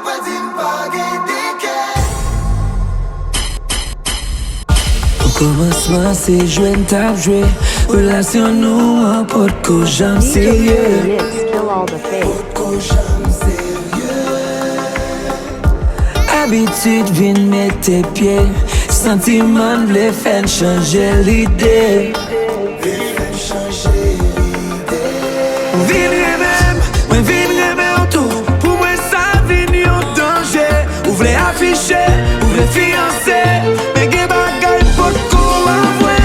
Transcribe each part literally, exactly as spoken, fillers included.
Mwen di m pa gen de kè. Okòmansman se jwe n t ap jwe. Relasyon nou an potko janm serye. Potko janm serye. Abitid vin mete pye. Santiman vle fè n chanje lide. Vin renmen m, mwen vin renmen w tou. Pou mwen sa vin yon danje. Ou vle afiche, ou vle fiyanse. Men gen bagay potko avwe.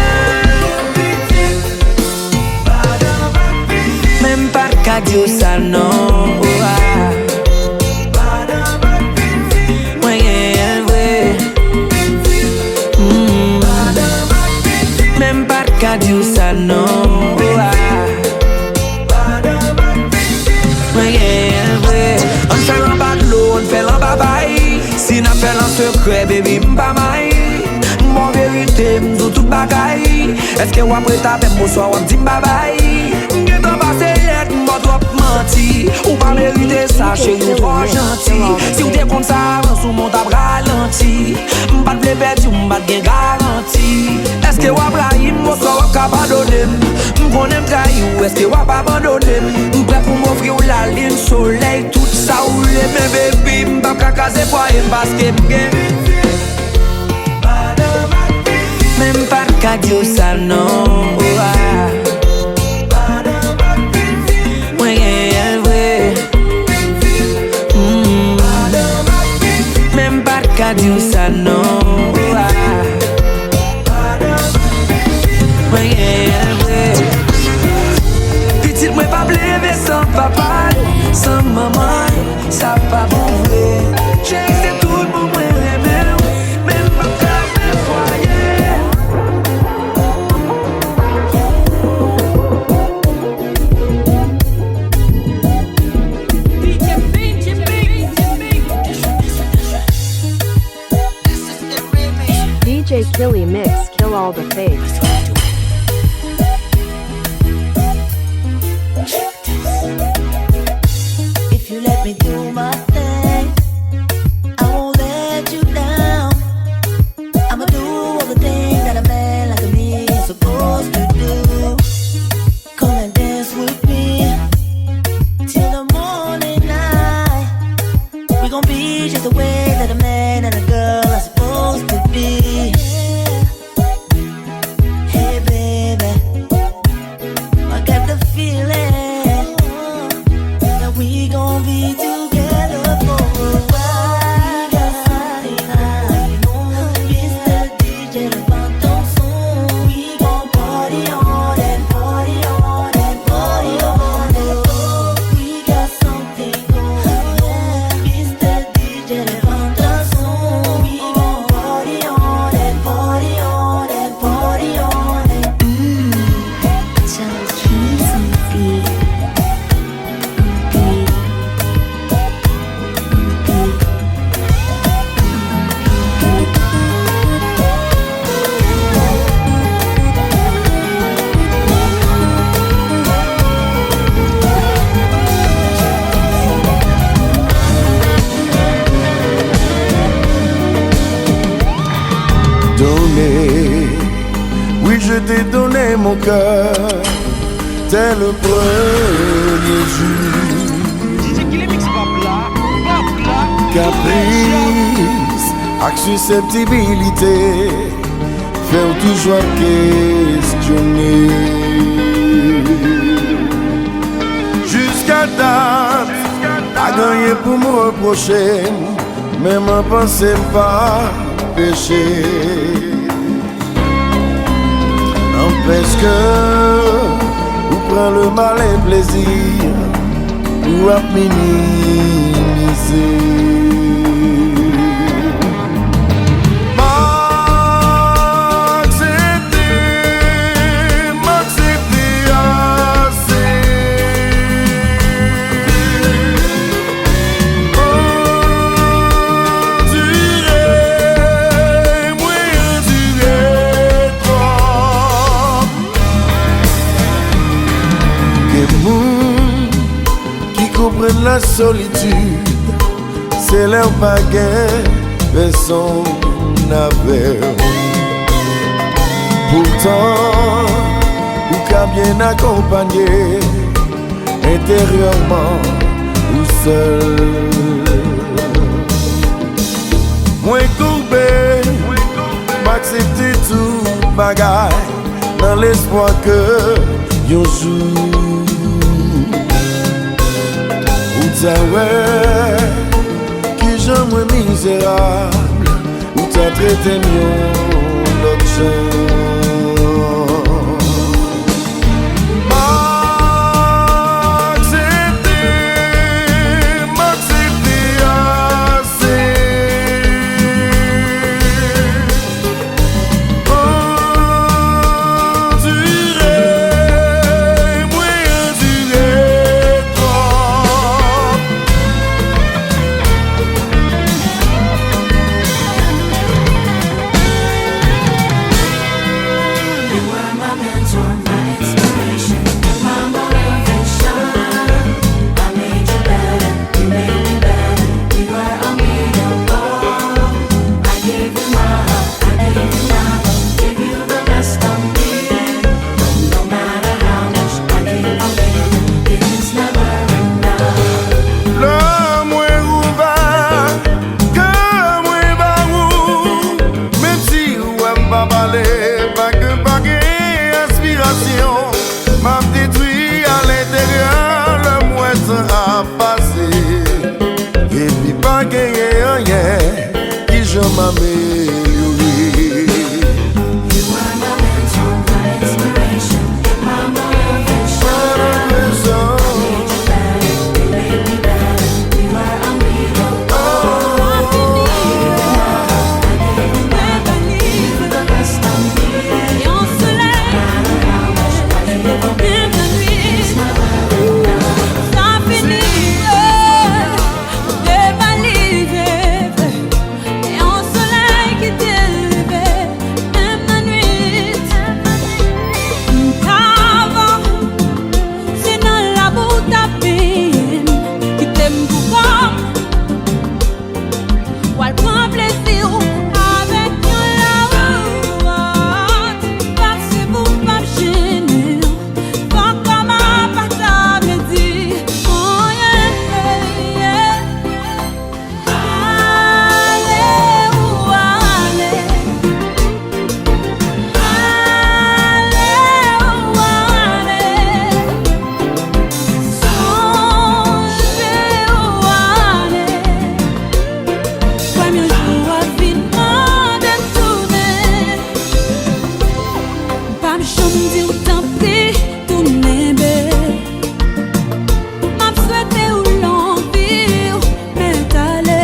Men m pa t ka di w sa non. Oh, ah. Mwen genyen l vre. Mm. Men m pa t ka di w sa non. Ah. Mwen genyen l vre. Ann fè l anba dlo, ann fè l anba pay. Si n ap fè l an sekrè, baby, m pa may. M ba w verite, m di w tout bagay. Èske w ap ret avè m oswa w ap di m babay? M gentan pase lèt, m ba w twòp manti. Ou pa merite sa, cheri, ou twò janti. Si w te konn sa avan, sou mwen w t ap ralanti. M pa t vle pèdi w, m pa t gen garanti. Èske w ap rayi m oswa w ap ka padone m? M konnen m trayi w, èske w ap abandone m? M prè pou m ofri w lalin, solèy, tout sa w vle, men baby, m p ap ka kraze fwaye m paske m gen. Men m pa t ka di w sa non. Oh, ah. Mwen genyen l vre. Mm. Men m pa t ka di w sa non. Oh, ah. Mwen genyen l vre. Pitit mwen p ap leve san papa l, san manman l. Sa pa bon vre. Cheri, se tout bon mwen renmen w, men m p ap ka fè fwaye. D J Killy Mix, kill all the fakes. If you let me do my thing, I won't let you down. I'ma do all the things that a man like me is supposed to do. Come and dance with me till the morning light. We gon' be just the way that a man and a girl are supposed to be. Hey, baby, I got the feeling that we gon' be together for a while. Got something I know. Mister D J, lève ton son. We gon' party all night, party all night, party all night. Oh, we got something going on. Mister D J, lève ton son. We gon' party all night, party all night, party all night. Mm, Charles Keys on the beat. Donner, oui, je t'ai donné mon cœur dès le premier jour. D J Killy Mix, pap la, pap la. Kapris ak siseptibilite fè w toujou ap kestyone. Jiska dat, pa gen anyen pou m repwoche m, menm an panse m pa peche. Anpèske ou pran le mal en plezi, ou ap minimize. M aksepte, m aksepte ase. Andire, mwen andire twòp. Gen moun ki konprann lasolitid Se lè w pa gen pèsonn avè w. Poutan, ou ka byen akonpanye enteryèman ou sèl. Mwen koube, m aksepte tout bagay nan lespwa ke yon jou ou ta wè kijan mwen mizerab, ou ta trete m yon lòt jan. M aksepte, m aksepte ase. Andire, mwen andire twòp. You are my mentor, my inspiration, my motivation. I made you better, you made me better. You are unbeatable. I gave you my heart, I gave you my love, gave you the best of me. But no matter how much I give or give, it is never enough. Lè mwen ouvè kè mwen ba ou, menm si ou wè m pa pale, pa gen, pa gen enspirasyon, m ap detwi alenteryè lè m wè tan ap pase. Epi pa genyen anyen, kijan m amelyore? You are my mentor, my inspiration, my motivation. Yon solèy ki te leve, menm nan nwit. M t avan, se nan labou w t ap benyen m, kite m pou kò m. W al pran plezi w avèk yon lòt. Pase pou m p ap jennen. Fòk kò m ap pa ta vle di anyen. Ale ou ale, ale ou ale, sonje ou ale. Kwè m yon jou w ap vin mande tounen. M p ap janm di w tanpri, tounen, babe. M ap swete w longue vie, mèt ale.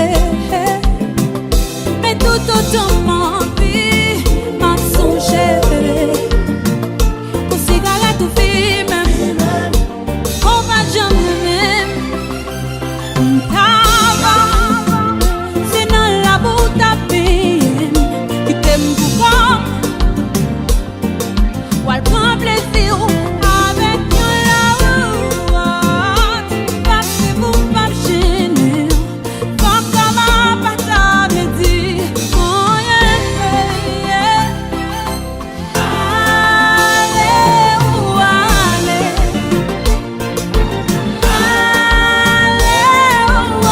Men toutotan m anvi, m ap sonje. Pou sigarèt ou fimen m, ou pa janm renmen m. M t avan, se nan labou w t ap benyen m, kite m pou kò m. W al pran plezi w avèk yon lòt. Pase pou m p ap jennen. Fòk kò m ap pa ta vle di anyen. Ale ou ale. Ale ou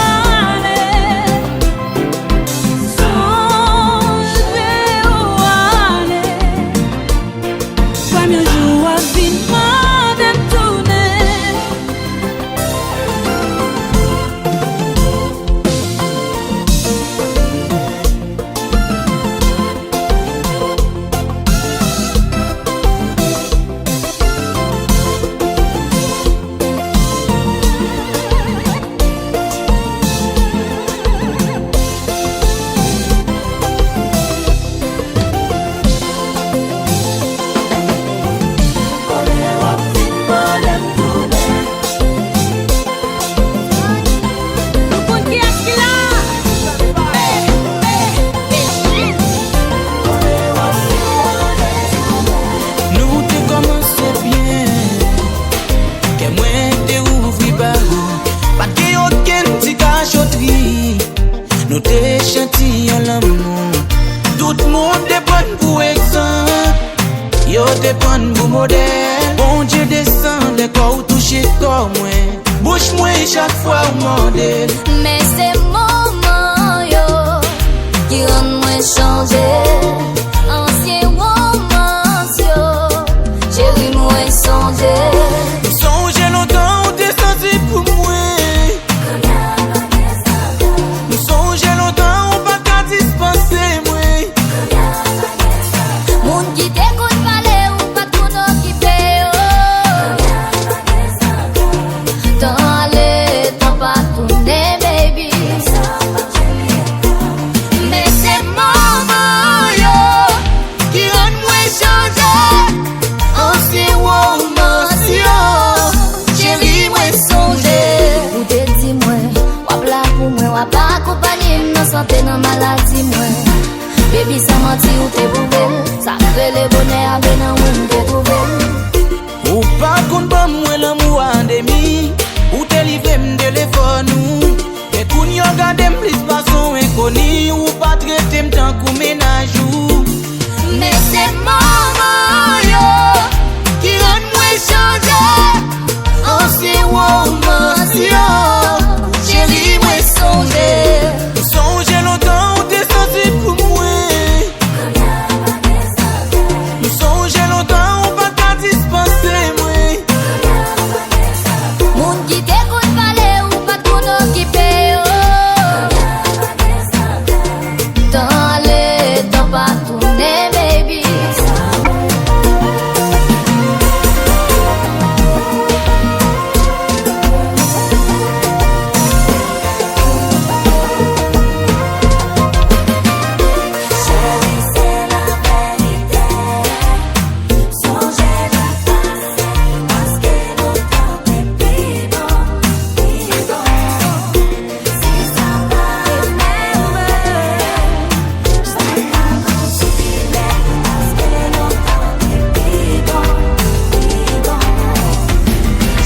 Ou te echantiyon lanmou. Tout moun te pran pou egzanp. Yo te pran pou modèl. Bondye desann lè kò w touche kò mwen. Bouch mwen chak fwa w mòde l. Men se moman yo ki rann mwen chanje. Ansyen womans yo, cheri mwen sonje. M sonje lontan ou te santi pou mwen. M sonje lontan ou pa t ka dispanse mwen. Moun ki te konn pale ou pa t konn okipe yo. Tan ale, tan pa tounen, baby. Men se moman yo ki rann mwen chanje. Ansyen womans yo, cheri mwen sonje. Ou te di mwen w ap la pou mwen, w ap akonpanye m nan sante, nan maladi mwen. Baby, san manti, ou te pwouve l. Sa k rele bonè a, ben nan ou m te twouve l. Ou pa t konn ban mwen lanmou a demi. Ou te livre m telefòn ou. E kounye a w gade m plis pase yon enkoni. Ou pa trete m tankou mennaj ou. Men se moman yo ki rann mwen chanje. Ansyen womans yo, cheri mwen sonje. M sonje lontan ou te santi pou mwen. M sonje lontan ou pa t ka dispanse mwen. Moun ki te konn pale ou pa t konn okipe yo. Tan ale, tan pa tounen, baby.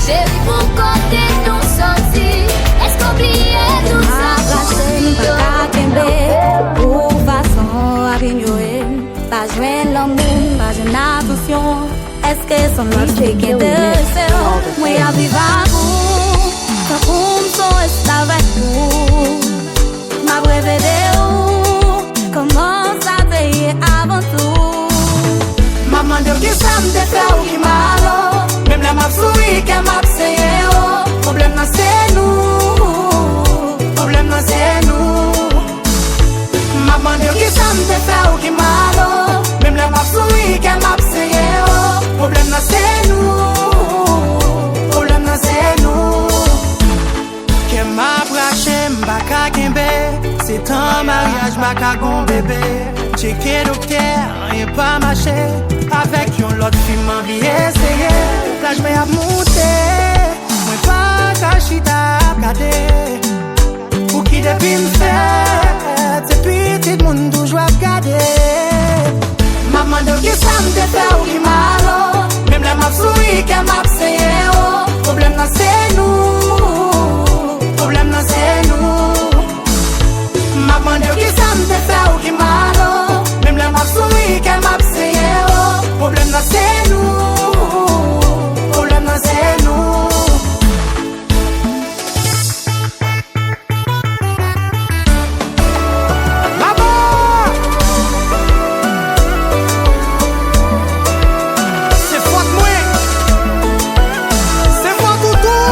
Cheri, pou kote nou soti, èske w bliye tout sa? Rache m pa ka kenbe pou fason w ap inyore m. Pa jwenn lanmou m, pa jwenn atansyon. Èske se yon lòt fi ki enterese w? Mwen ap viv ak ou, tankou m se yon esklav ak ou. M ap reve de ou, kòman sa te ye avan tou. M ap mande w kisa m te fè w ki mal o. Menm lè m ap souri, kè m ap senyen o. Pwoblèm nan se nou, pwoblèm nan se nou. M ap mande w kisa m te fè w ki mal o. Menm lè m ap souri, kè m ap senyen o. Pwoblèm nan se nou, pwoblèm nan se nou. Kè m ap rache, m pa ka kenbe. Se tan maryaj, m pa ka gon bebe. Tcheke doktè, anyen pa mache. Avèk yon lòt fi, m anvi eseye. Laj mwen ap moute, mwen pa ka chita ap gade. Pouki depi m fèt, se pitit moun toujou ap gade. M ap mande w kisa m te fè w ki mal o. Menm lè m ap souri, kè m ap senyen o. Pwoblèm nan se nou, pwoblèm nan se nou. M ap mande w kisa m te fè w ki mal o. Menm lè m ap souri, kè m ap senyen o. Pwoblèm nan se nou, pwoblèm nan se nou. Laba! Se fòt mwen! Se fòt ou tou!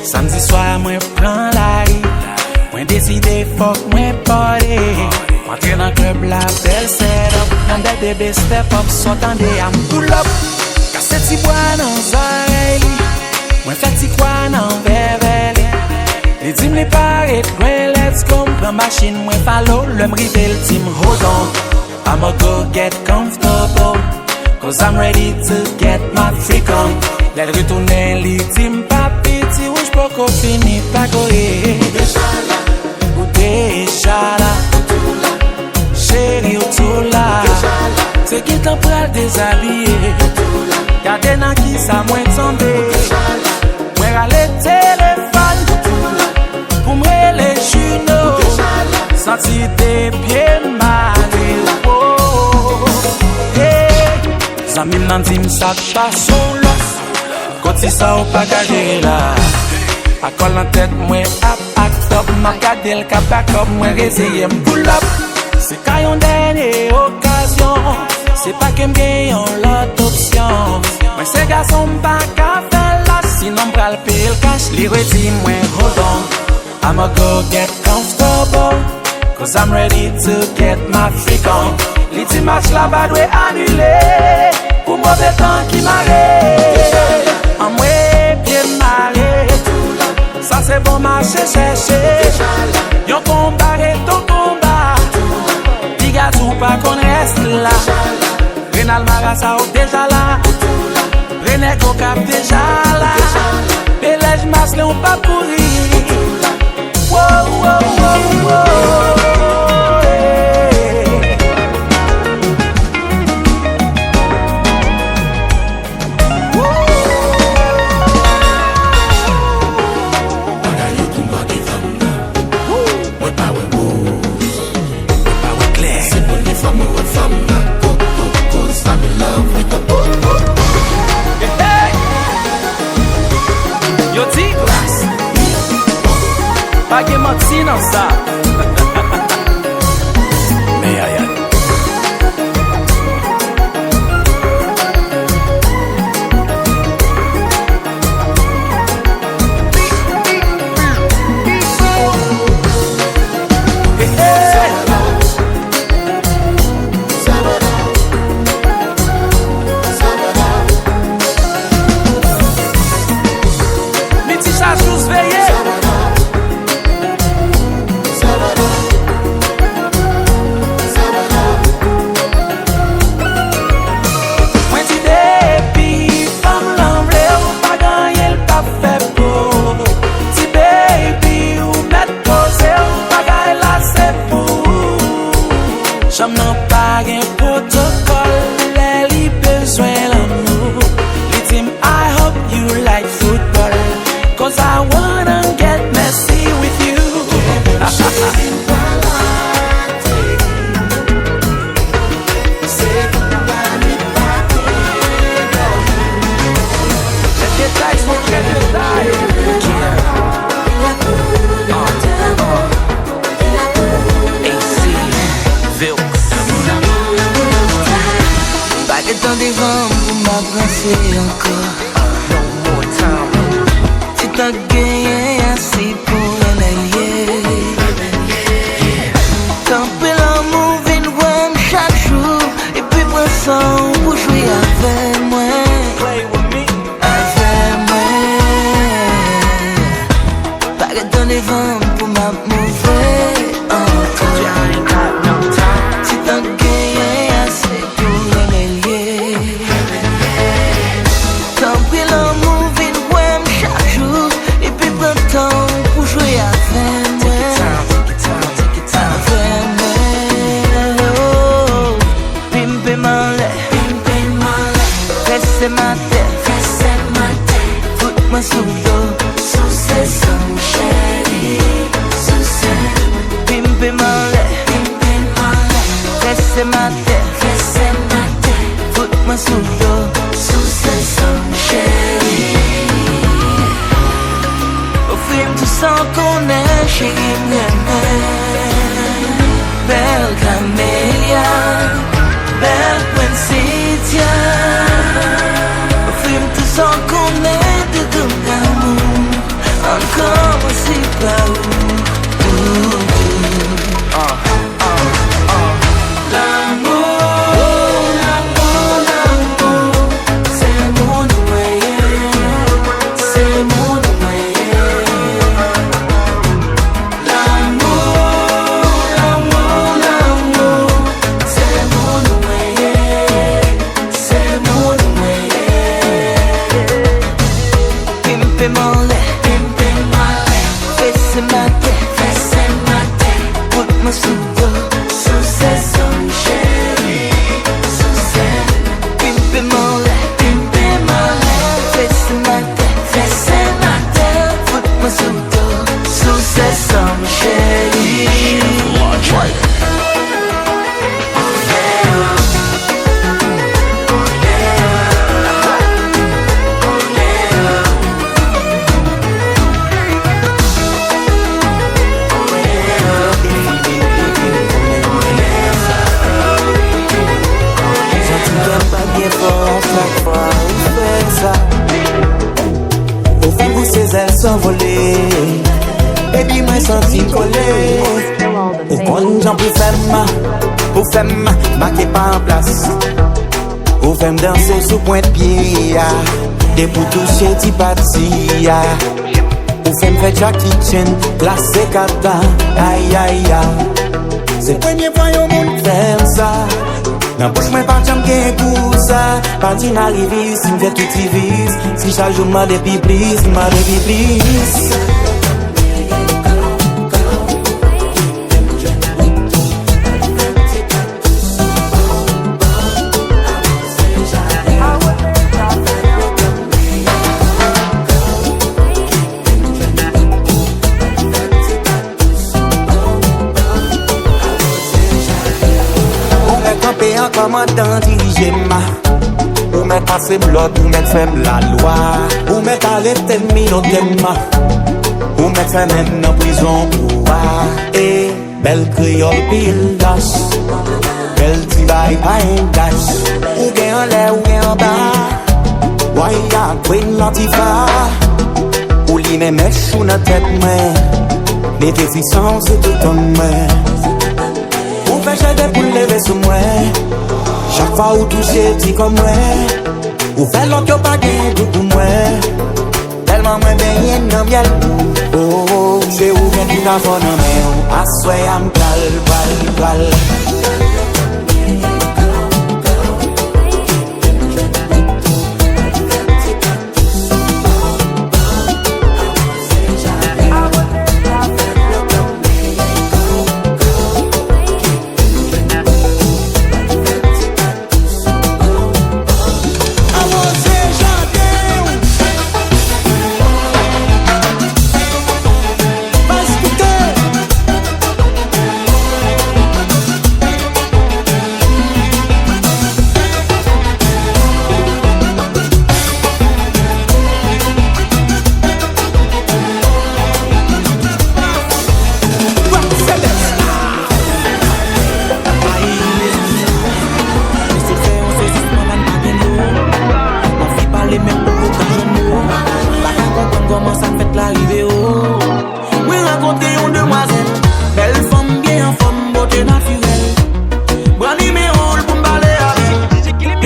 Samdi swa mwen pran lari. Mwen deside fòk mwen pòde. M antre nan klèb la, bèl setup. Yon bèl bebe step up, sa w tande a m pull up. Kase ti bwa nan zòrèy li. Mwen fè ti kwa nan vèvè li. Li di m li pa ret lwen, let's go. M pran machin, mwen follow. Lè m rive, l di m hold on. I'ma go get comfortable, 'cause I'm ready to get my freak on. Lè l retounen, li di m, papi, ti wouj poko fini pakoye. Ou deja la, cheri, ou tou la. Tan pral dezabiye. Gade nan kisa mwen tonbe. Mwen rale telefòn pou m rele Juno. Santi de pye mare. Oh, hey. Zanmi m nan di m sa k pase w lòs. Koti sa ou pa ka jere la. Akòl nan tèt mwen ap ak top. M ap gade l k ap bakòp. Mwen rezeye m pull up. Se ka yon dènye okazyon. Se pa ke m gen yon lòt opsyon. Mwen se gason m pa ka fè lòs. Sinon m pral peye l cash. Li redi mwen hold on. I'ma go get comfortable, 'cause I'm ready to get my freak on. Li di match la pa dwe anile pou move tan ki mare. Anmwe pye mare. Sa se bon mache chèche. Yon konba ret yon konba. Piga tou pa konn rès la. Renal Marasa ou deja la. René Kokap deja la. Belèj Maslin ou p ap kouri. Wo, wo, wo, wo, eh. Bagay yo tou mande fanm nan. Mwen pa wè woz. Mwen pa wè klè. Se premye fwa mwen wè fanm nan. Ko, ko, ko, I'm in love with the po, po, po. Hey, hey. Yo di glas. Pa gen manti nan sa. Men Yaya. Miti sa jous veye. Mwen di depi fanm lan vle w, pa gen anyen l p ap fè pou ou. Ti baby, ou mèt poze w, bagay la se pou ou. Chanm nan pa gen pwotokòl, lè li bezwen lanmou. Li di m, I hope you like football, 'cause I wanna get messy with you. Pa gen tan devan m pou m avanse ankò. Ti tan k genyen an se pou renmen l ye. Tanpri lanmou vin wè m chak jou, epi pran san w pou jwe avè mwen. Avè mwen. Pa ret tan devan m pou m ap move ankò. Ti tan k genyen an se pou renmen l ye. Tanpri lanmou vin wè m chak jou, epi pran tan w pou jwe avè mwen. Avè mwen. Oh. Pimpe m anlè. Fese m atè. Fout mwen sou do. Souse san m cheri. Pimpe m anlè. Fese m atè. Fout mwen sou do. Souse san m cheri. Ofri m tou sa w konnen, cheri, m renmen. Bèl kamelya, bèl pwent sidya. Ofri m tou sa w konnen, doudou m damou. Ann kòmanse pa ou, doudou. Lanmou, lanmou, lanmou, se moun mwen ye, se moun mwen ye. Lanmou, Fè m make pa an plas. Ou fè m danse sou pwent pye a. Depi w touche ti pati a. Ou fè m fè Jackie Chan, plase kata, ay, ay, ay. Se premye fwa yon moun fè m sa. Nan bouch mwen pa janm gen gou sa. Pa di n arive isit, m fè tout ti vis. Si chak jou m mande pi plis, m mande pi plis. Ou mèt kanpe an kòmandan dirije m. Ou mèt pase m lòd, ou mèt fè m lalwa. Ou mèt arete m, minote m. Ou mèt fèmen m nan prizon ou a. E bèl kreyòl pil dach. Bèl ti bay pa en dach. Ou gen anlè, ou gen anba. Waya, Queen Latifah. Ou limen mèch ou nan tèt mwen. Mete ti san w sou tout kò mwen. Ou fè chè de poul leve sou mwen. Chak fwa ou touche ti kò mwen. Ou fè lòt yo pa gen dout pou mwen. Tèlman mwen benyen nan myèl ou. Oh, oh, oh. Se ou menm ki ta fò nan men w. Aswè a m pral, pral, pral. Mwen rankontre yon demwazèl, bèl fanm, byen anfòm, bote natirèl. Pran nimewo l pou m pale avè l.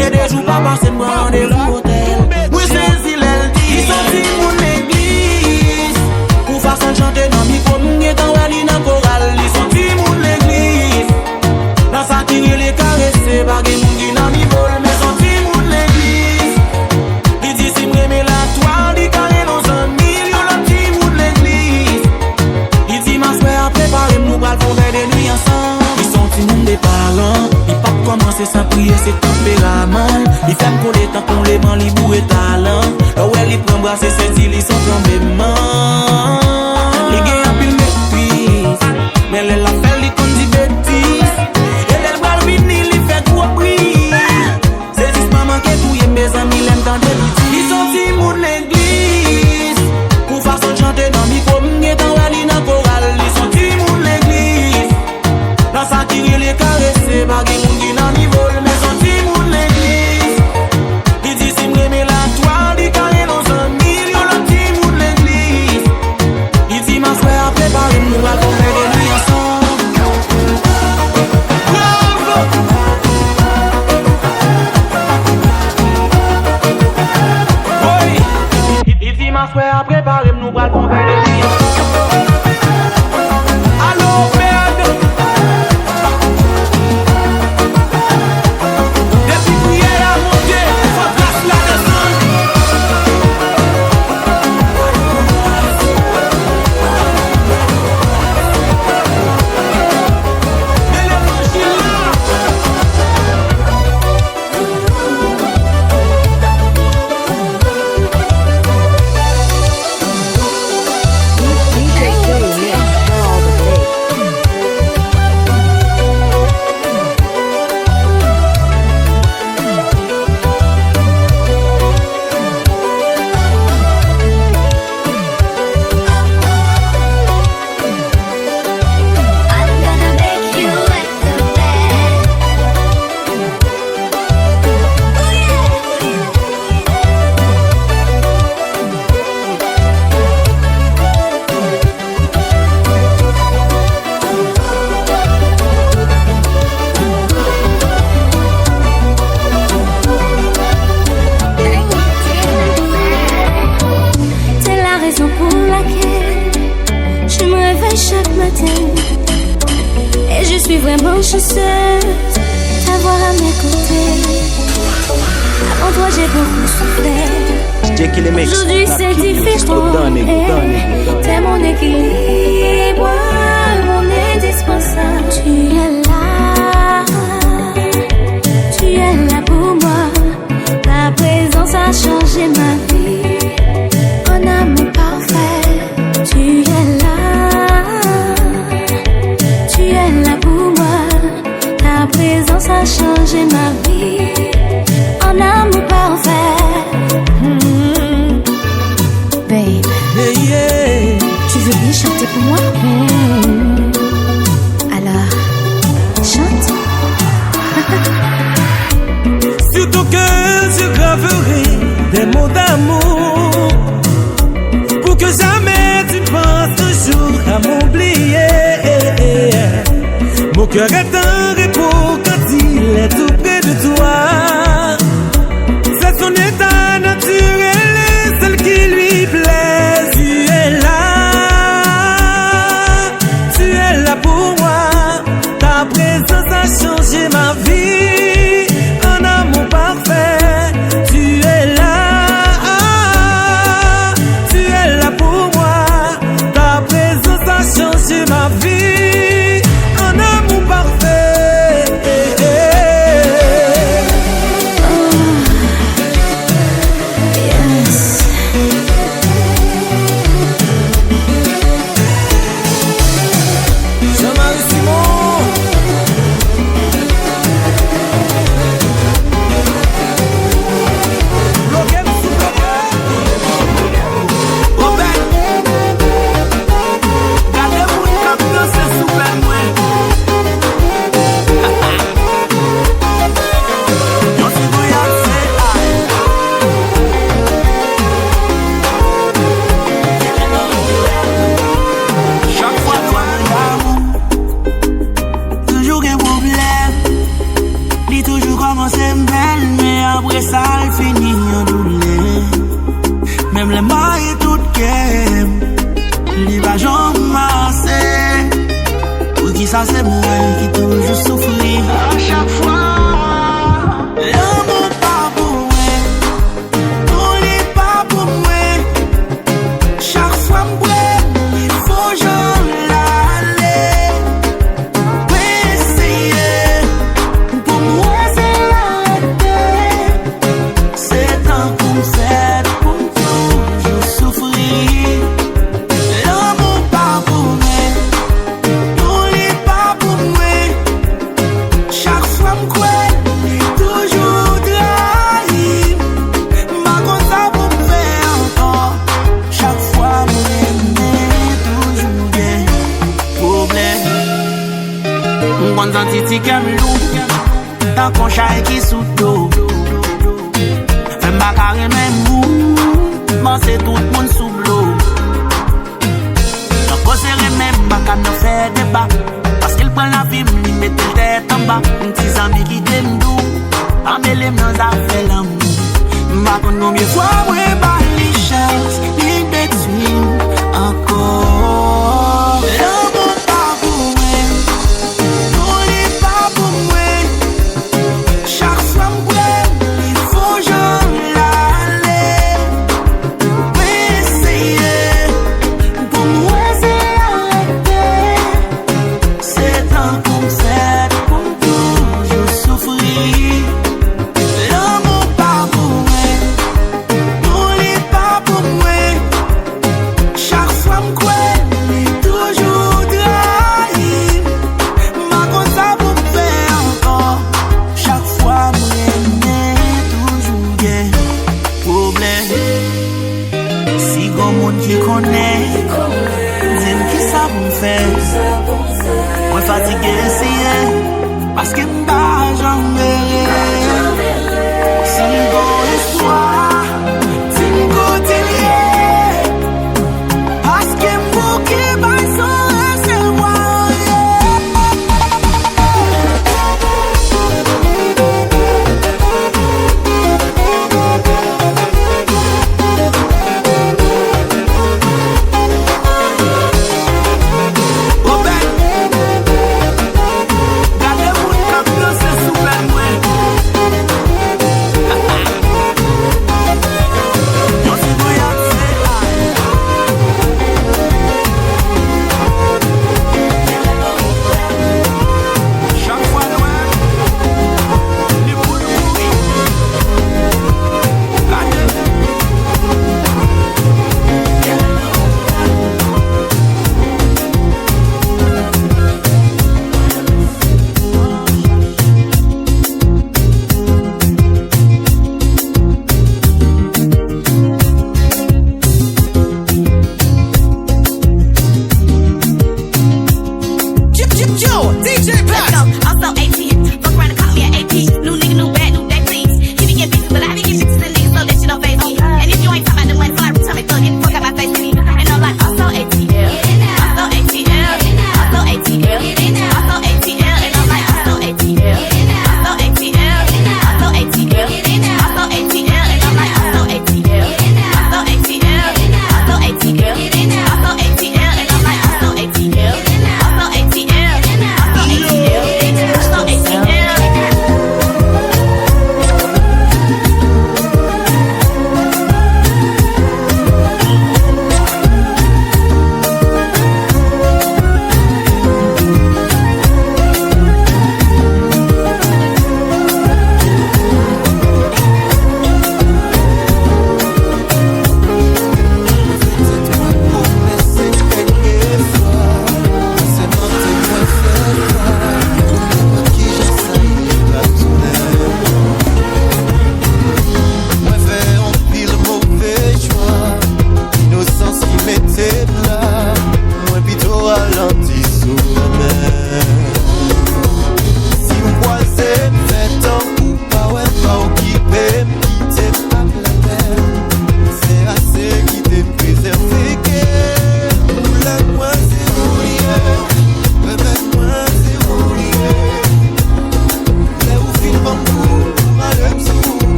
E de jou pa pase, m pran randevou otèl. Mwen sezi lè l di li se yon timoun legliz. Pou fason l chante nan mikwo, m gentan wè li nan koral. Li se yon timoun legliz. Nan sa ki rele karese, pa gen moun ki nan nivo l, men se yon timoun legliz. Li di si m renmen latwa, li ka rele yon zanmi l, yon lòt timoun legliz. Li di m aswè a prepare m, nou pral fè yon vè de nwi ansanm. Li se yon timoun de talan, li p ap kòmanse san priye, se tanperaman l. Li fè m kole tankou leman, li boure talan. Lè w wè li pran bra, se sezi li san tranbleman. Li gen anpil metriz, men lè l ap fè l, li konn di betiz. E lè l pral vini, li fè gwo bri. Sezisman manke touye m, mezanmi, lè m tande li di li se yon timoun legliz. Pou fason l chante nan mikwo, m gentan wè li nan koral. Li se yon timoun legliz. Nan sa ki rele karese, pa gen moun ki nan nivo l, men se yon timoun legliz. Li di si m renmen latwa, li ka rele yon zanmi l, yon lòt timoun legliz. Li di m aswè a prepare m, nou pral fè yon vè de nwi ansanm. Bravo! Wi! Li, li di m aswè a prepare m, nou pral fè yon vè de nwi ansanm. Alo, Pè Adam! Depi priyè a monte, fò gras la desann. Men levanjil la. Je sais, t'avoir à mes côtés. Avant toi, j'ai beaucoup souffert. Aujourd'hui, c'est différent. Eh, t'es mon équilibre, mon indispensable. Tu es là, tu es là pour moi. Ta présence a changé ma vie. Un amour parfait, tu es là, tu es là pour moi. Ta présence a changé ma vie. Un amour parfait. Hmm. Babe, yeah, yeah. Tu veux bien chanter pour moi? Hmm. Alors, chante. Sur ton cœur, je graverai des mots d'amour pour que jamais tu ne penses un jour à m'oublier. Mon cœur est en repos quand il est tout près de toi. C'est son état naturel et celle qui lui plaît. Tu es là, tu es là pour moi. Ta présence a changé ma vie. Un amour parfait, tu es là, tu es là pour moi. Ta présence a changé ma vie. Un amour parfait. Yes. Jean-Marie Simon. Bloke m sou bloke. Obed. Gade moun k ap danse sou pèl mwen. Yon ti voyaj se ay. Chak fwa nou ann damou, toujou gen pwoblèm. Li toujou kòmanse bèl, men apre sa l fini an doulè. Menm lè m maye tout kè m, li pa janm ase. Poukisa se mwen ki toujou soufri? A chak fwa, lanmou pa pou mwen, non, li pa pou mwen. Chak fwa m kwè, li fon jan l ale. Mwen eseye pou m wè se la rete. Se tankou m fèt pou m toujou soufri. Lanmou pa pou mwen, non, li pa pou mwen. Chak fwa m kwè, li toujou trayi m. M pa konn sa pou m fè ankò. Chak fwa m renmen, toujou gen pwoblèm. M konn santi ti kè m lou, tankou yon chay ki sou do. Fè m pa ka renmen moun, panse tout moun sou blo. Nan koze renmen, m pa ka nan fè deba. Paske l pran lavi m, li mete l tèt anba. M ti zanmi kite m dou, pa mele m nan zafè lanmou. M pa konn konbyen fwa mwen ba li chans, li detwi m ankò. Lanmou pa pou mwen, non, li pa pou mwen. Chak fwa m kwè, li fon jan l ale. Mwen eseye pou m wè se arete. Se tankou m fèt pou m toujou soufri. Lanmou pa pou mwen, non, li pa pou mwen. Chak fwa m kwè, li toujou trayi m. M pa konn sa pou m fè ankò. Chak fwa m renmen, toujou gen pwoblèm. Si gon moun ki konnen, di m kisa pou m fè. Mwen fatige eseye, paske m pa janm ere. Si m gon espwa, di m kote l ye. Paske m bouke bay san resevwa. Obed, gade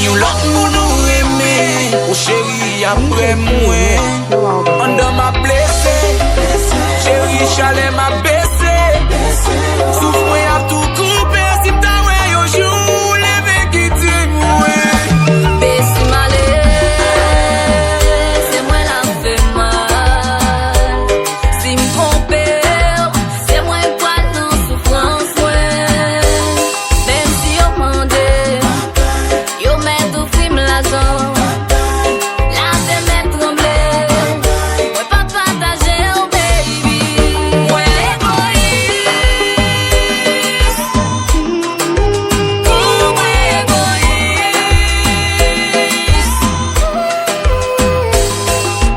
Yon lòt moun ou renmen, o cheri, apre mwen. Anndan m ap blese, cheri, chalè m ap bese. Souf mwen ap tou koupe, si m ta wè yon jou ou leve kite mwen. Besi m ale, se mwen l ap fè mal. Si m twonpe w, se mwen k pral nan soufrans mwen. Menm si yo mande, yo mèt ofri m lajan. Latè mèt tranble. Mwen p ap pataje w, baby. Mwen egoyis. Pou mwen egoyis.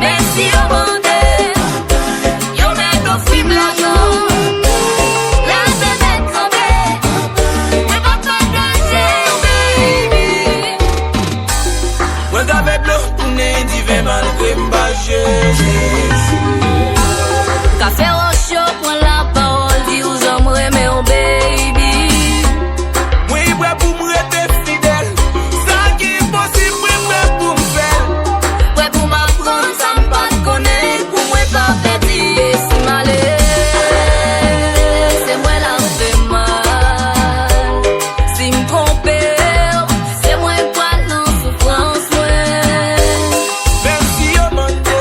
Menm si yo mande, yo mèt ofri m lajan. Latè mèt tranble. Mwen p ap pataje w, baby. Mwen ka fè dlo tounen diven malgre m pa jezi. Ka fè wòch yo pran lapawòl, di w jan m renmen w, baby. Mwen prè pou m rete fidèl. Sa ki enposib, mwen prè pou m fè l. Prè pou m aprann sa m pa t konnen, pou mwen pa pèdi. Besi m ale, se mwen l ap fè mal. Si m twonpe w, se mwen k pral nan soufrans mwen. Menm si yo mande,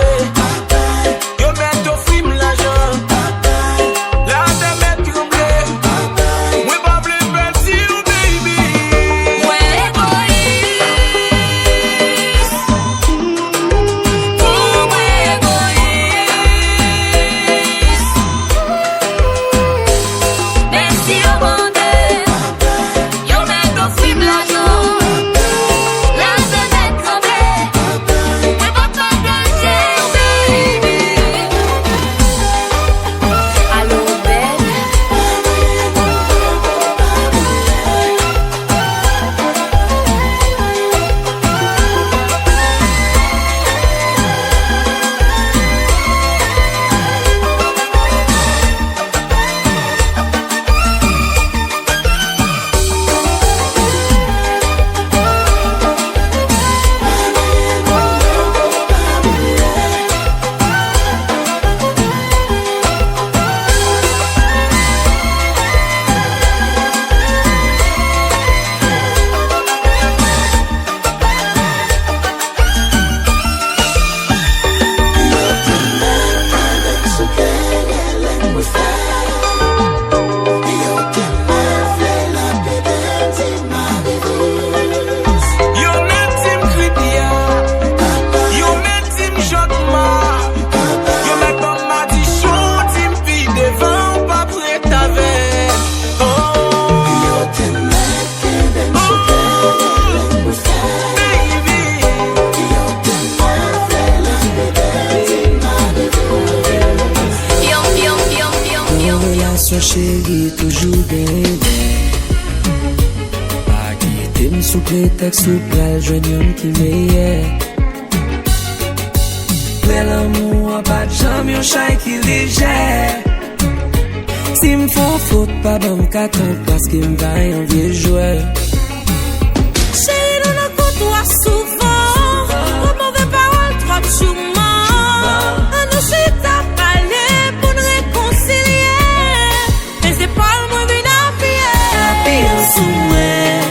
yo mèt ofri m lajan. Latè mèt tranble. Mwen pa vle pèdi w, baby. Mwen egoyis. Pou mwen egoyis. Menm si yo mande, yo mèt ofri m lajan. Latè mèt tranble. Mwen p ap pataje w, baby. Alo, bèl. Yo mèt di m kripya, yo mèt di m jòkma, yo mèt ban m madichon, di m pi devan w p ap ret avè m. Oh. Yo te mèt kenbe m sou kè, baby. Yon relasyon cheri toujou genyen. Pa kite m sou pretèks ou pral jwenn youn ki meyè. Prè lanmou an pa t janm yon chay ki lejè. Si m fè w fot, pa ban m katon, paske m pa yon vye jwè. Cheri, nou nan kontwa souvan. Twòp move pawòl, twòp jouman. Ann nou chita pale pou n rekonsilye. Men zepòl mwen vin apiye. Apiye sou mwen,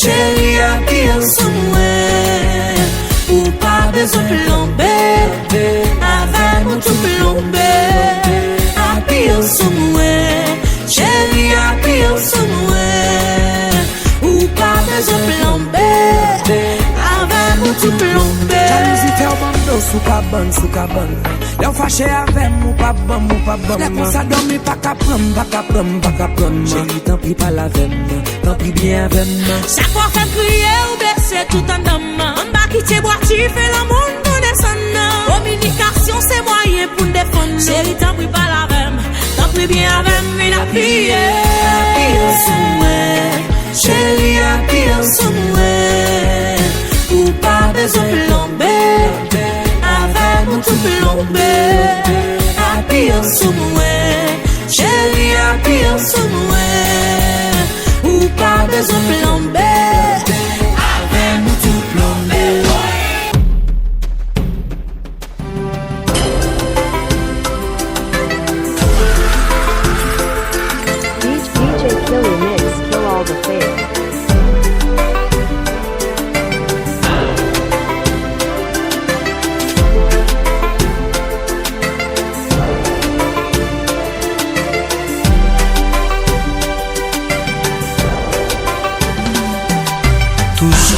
cheri, apiye sou mwen. Ou pa bezwen plonbe, avè m ou tou plonbe. Apiye sou mwen, cheri, apiye sou mwen. Ou pa bezwen plonbe, avè m ou tou plonbe. Jalouzi fè w ban m do sou kabann, sou kabann nan. Lè w fache avè m, ou p ap ban m, ou p ap ban m. Lè konsa dòmi pa ka pran m, pa ka pran m, pa ka pran m. Cheri, tanpri pale avè m, tanpri byen avè m. Chak fwa w fè m kriye, ou blese tout anndan m. Ann pa kite bwa dife lanmou n pou desann nan. Kominikasyon se mwayen pou n defann nou. Cheri, tanpri pale avè m, tanpri byen avè m, vin apiye. Apiye sou mwen, cheri, apiye sou mwen. Ou pa bezwen plonbe, avè m ou tou plonbe. Apiye sou mwen, cheri, apiye sou mwen. Ou pa bezwen plonbe, avè m ou tou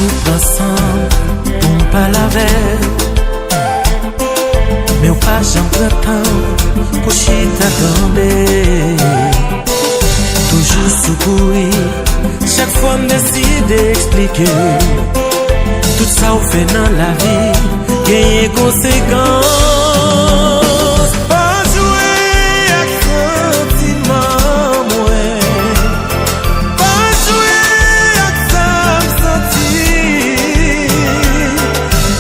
Ou pran san pou m pale avè w, men w pa janm pran tan pou chita tande. Toujou sou kouri, chak fwa m deside eksplike w, tout sa w fè nan lavi genyen konsekans. Pa jwe ak santiman mwen. Pa jwe ak sa m santi.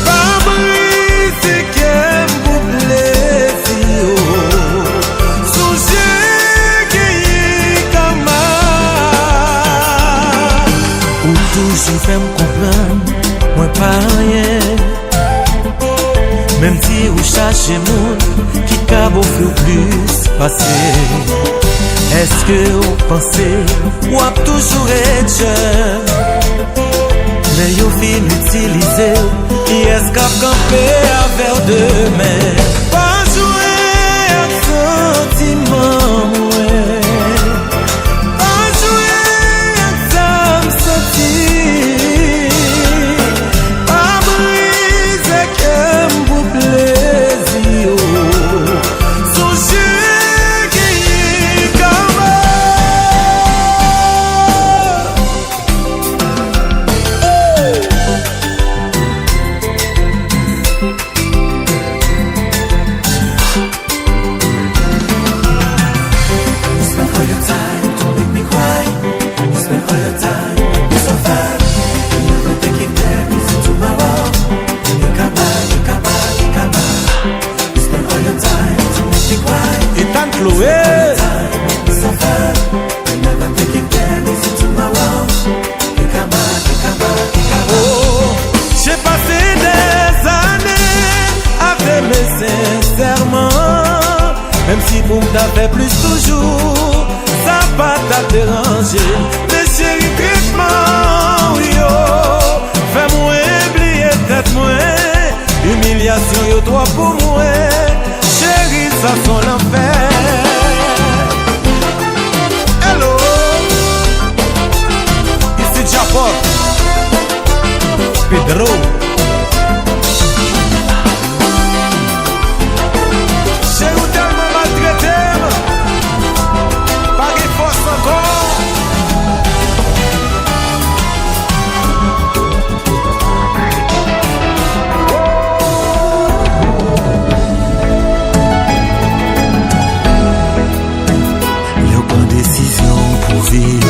Pa brize kè m pou plezi w. Sonje genyen kama. Ou toujou fè m konprann mwen pa anyen. Menm si ou chache moun ki kab ofri w plis pase, èske w panse w ap toujou ret jèn? Lè yo fin itilize w, kiyès k ap kanpe avè w demen? Pa jwe ak santiman mwen. Pa jwe ak sa m santi. Pa brize kè m pou plezi w. Sonje genyen kama. Ethan Chloé. Oh, j'ai passé des années à t'aimer sincèrement. Menm si pou m ta fè plis toujou, sa pa t ap deranje. Men cheri, tretman w yo fè mwen bliye tèt mwen. Imilyasyon yo twòp pou mwen. Cheri, sa s on lanfè. Hello. Isi Djapòt. Pedro. Cheri, ou tèlman maltrete m, pa gen fòs ankò. Lè w pran desizyon pou viv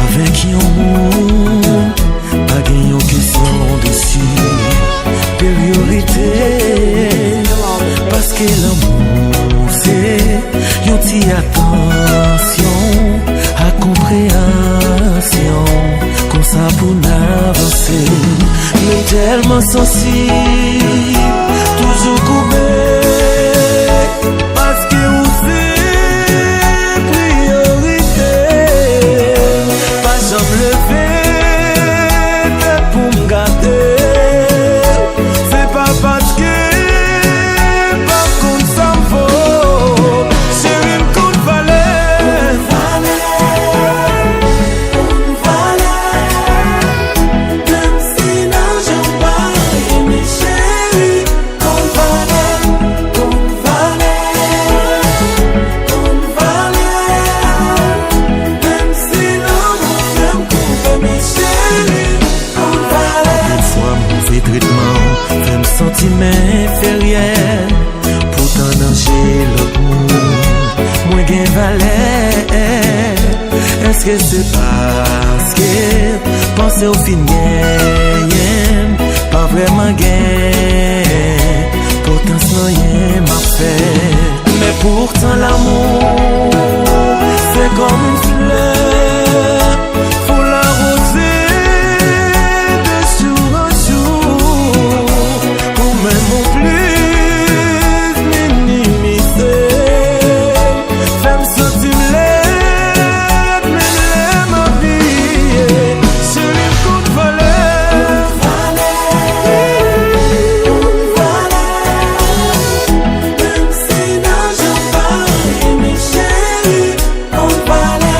avèk yon moun, pa gen yon kesyon de siperyorite, paske lanmou se yon ti atansyon ak konpreyansyon, konsa pou n avanse. Men tèlman sansib, toujou koube, paske ou se priyorite. Pa janm leve tèt pou m gade. Se pa paske m pa konn sa m vo. Cheri, m konn valè. Konn valè, konn valè. Menm si lajan pa anyen, men cheri, konn valè, konn valè, konn valè. Menm si lanmou fè m koupe, men cheri, konn valè. Yon fwa move tretman w fè m santi m enferyè. Poutan nan je lòt moun, mwen gen valè. Èske se paske panse w fin genyen m, pa vrèman gen enpòtans nan anyen m ap fè? Men poutan lanmou se kòm yon flè, fò l awoze de jou an jou. Ou menm ou plis minimize m, fè m santi m lèd menm lè m abiye. Cheri, m konn valè. Konn valè, konn valè. Menm si lajan pa anyen, men cheri, konn valè,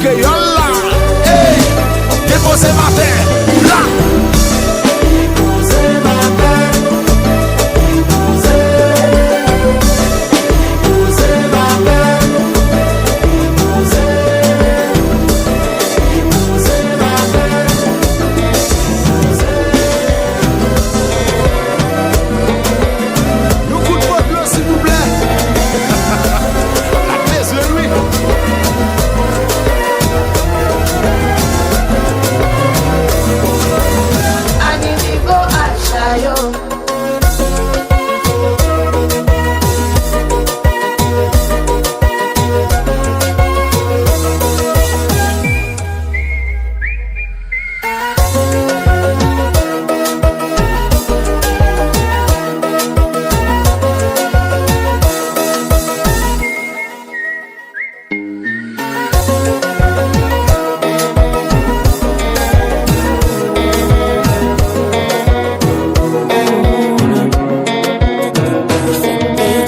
Kreyòl la, ey, depoze m atè, la. Yon kout potlo, silvouplè. N ap bezwen l, wi. Animigo Achayo.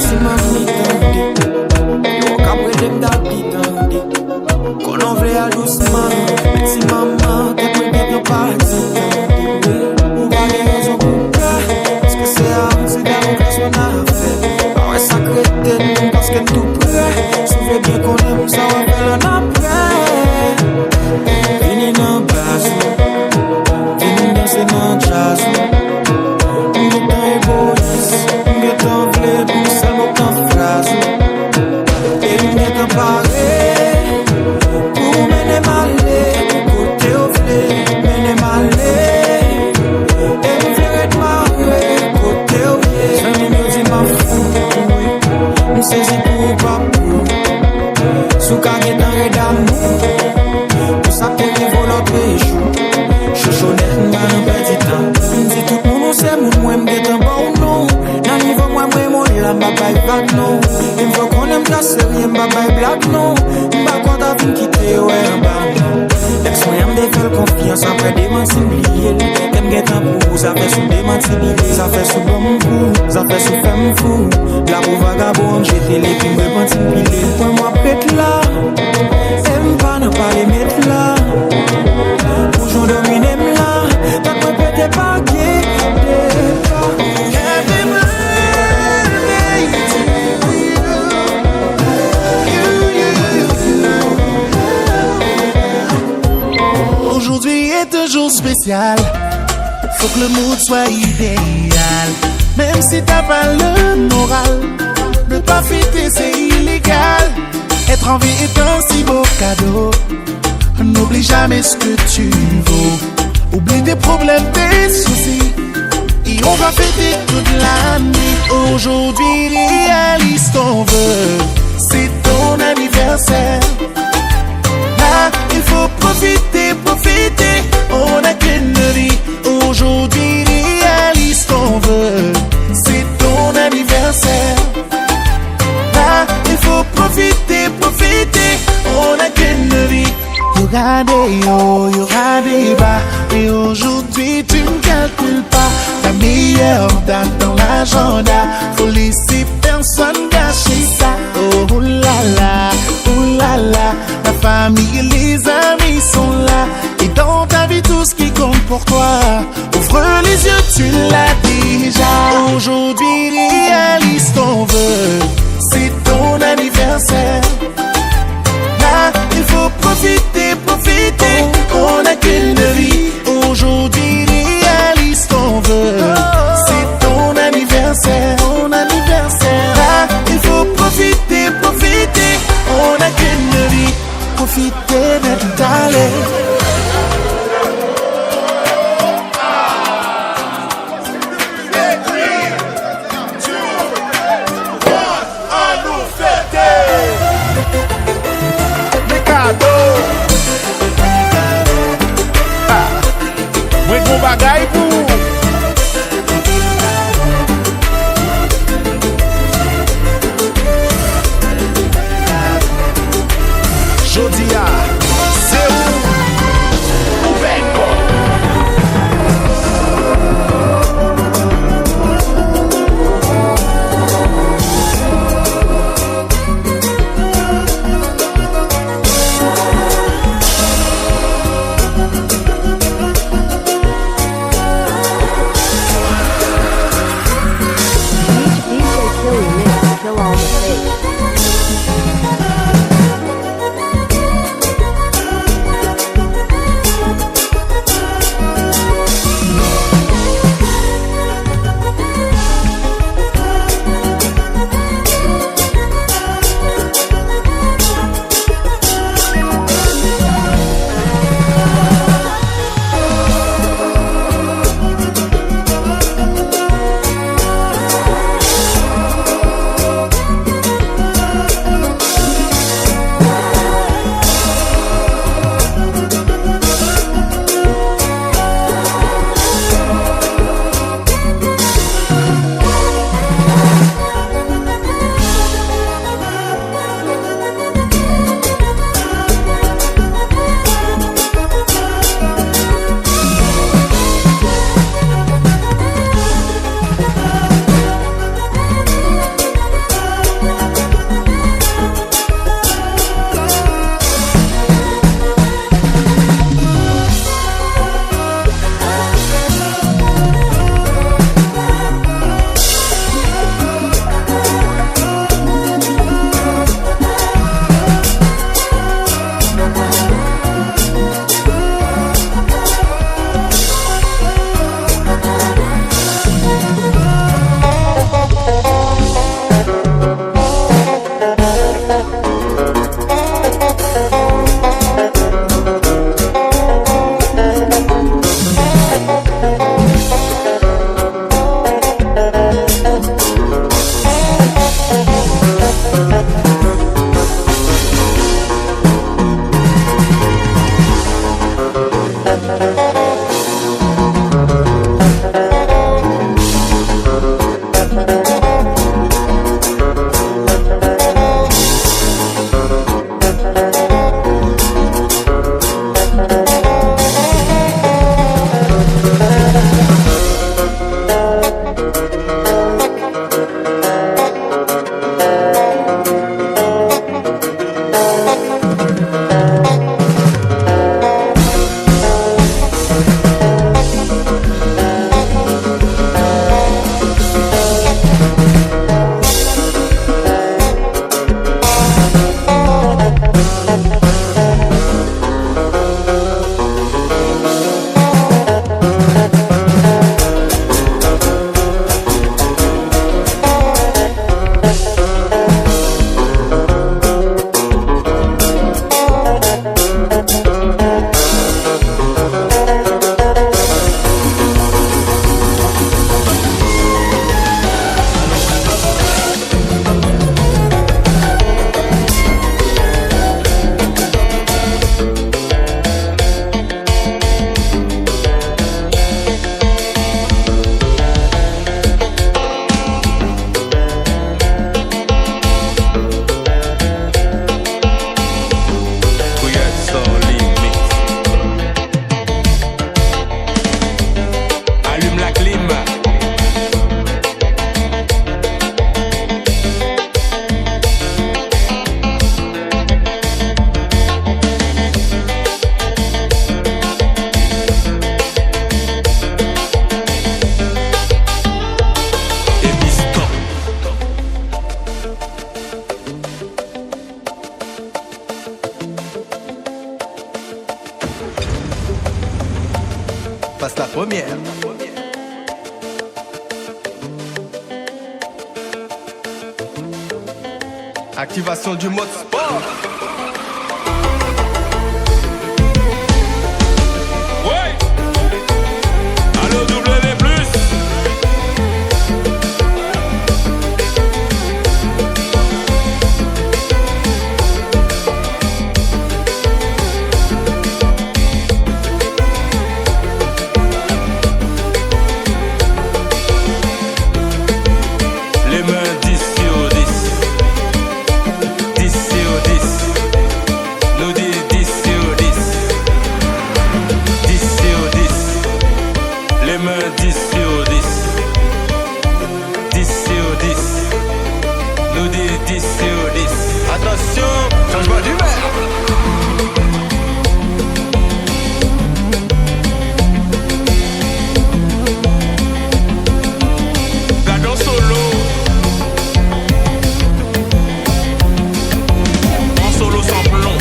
Ti manmi tande, yo k ap rele m Daddy tande. Konnen w vle al dousman, men ti manman, tèt mwen gentan pati tande. Ou pa gen rezon pou pè, paske se a m, se Damokles w annafè. Pa wè sa k rete n, paske n tou prè. Si w vle byen konnen m, sa w ap fè l annapre. Vini nan baz ou, vini danse nan djaz ou. M gentan egoyis, m gentan vle pou m sèlman pran fraz ou. E m gentan pare pou mennen m ale kote w vle mennen m ale. E m vle ret mare kote w ye. Zanmi m yo di m ap fou, wi. M sezi pou ou, pa pou ou. Si w ka gentan ret damou pou sa k te rive w lòt jou. Chouchou nèt, m pa nan pèdi tan. M di tout moun ou se moun mwen, m gentan ba w non. Nan nivo mwen, m renmen w la, m pa bay vag non. E m fè w konnen m trè serye, m pa bay blag non. M pa kwè w ta vin kite yo wè anba m non. Èks mwen an, m te fè l konfyans, apre demanti m bliye l. Kè m gentan pou ou, zafè sou demanti bliye, zafè sou ban m kou, zafè sou fè m fou. La pou vagabon, m jete l epi m repanti m pile. Mwen m ap ret la, e m pa nan pale met la. Pou jan w domine m la, tèt mwen pete pa gen depa. Happy birthday to you. You, you, you, you, you. Aujourd'hui est un jour spécial. Faut que le mood soit idéal. Même si t'as pas le moral, ne pas fêter, c'est illégal. Être en vie est un si beau cadeau. N'oublie jamais ce que tu vaux. Oublie tes problèmes, tes soucis. Et on va fêter toute la nuit. Aujourd'hui, réalise ton vœu. C'est ton anniversaire. Là, il faut profiter, profiter. On n'a qu'une vie. Aujourd'hui, réalise ton vœu. C'est ton anniversaire. Là, il faut profiter, profiter. On n'a qu'une vie. Y aura des hauts, y aura des bas. Et aujourd'hui, tu ne calcules pas. Ta meilleure date dans l'agenda. Faut laisser personne gâcher ça. Oh, oh là là, oh là là. La famille et les amis sont là. Et dans ta vie, tout ce qui compte pour toi, ouvre les yeux, tu l'as déjà. Aujourd'hui, réalise ton vœu. C'est ton anniversaire. Là, il faut profiter, profiter. On n'a qu'une vie. Aujourd'hui, réalise ton vœu. C'est ton anniversaire. Ton anniversaire. Là, il faut profiter, profiter. On n'a qu'une vie. Profite d'être allé. Three, two, one, ann nou fete! Men kado! Ah! Mwen gon bagay pou ou! Jodi a, se ou! Passe la première. Activation du mode sport. Ouais. Allô, W plus. Lemen dis sou dis. Dis sou dis. Nou di dis sou dis. Dis sou dis. Lemen dis sou dis. Dis sou dis. Nou di dis sou dis. Atansyon, chanjman dimè. Gad on solo. On solo san plon.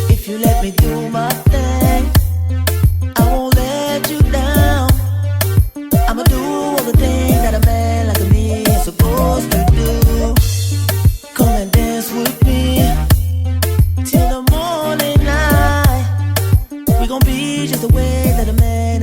If you let me do my thing, I won't let you down. I'ma do all the things that a man like me is supposed to do. Come and dance with me till the morning light. We gon' be just the way that a man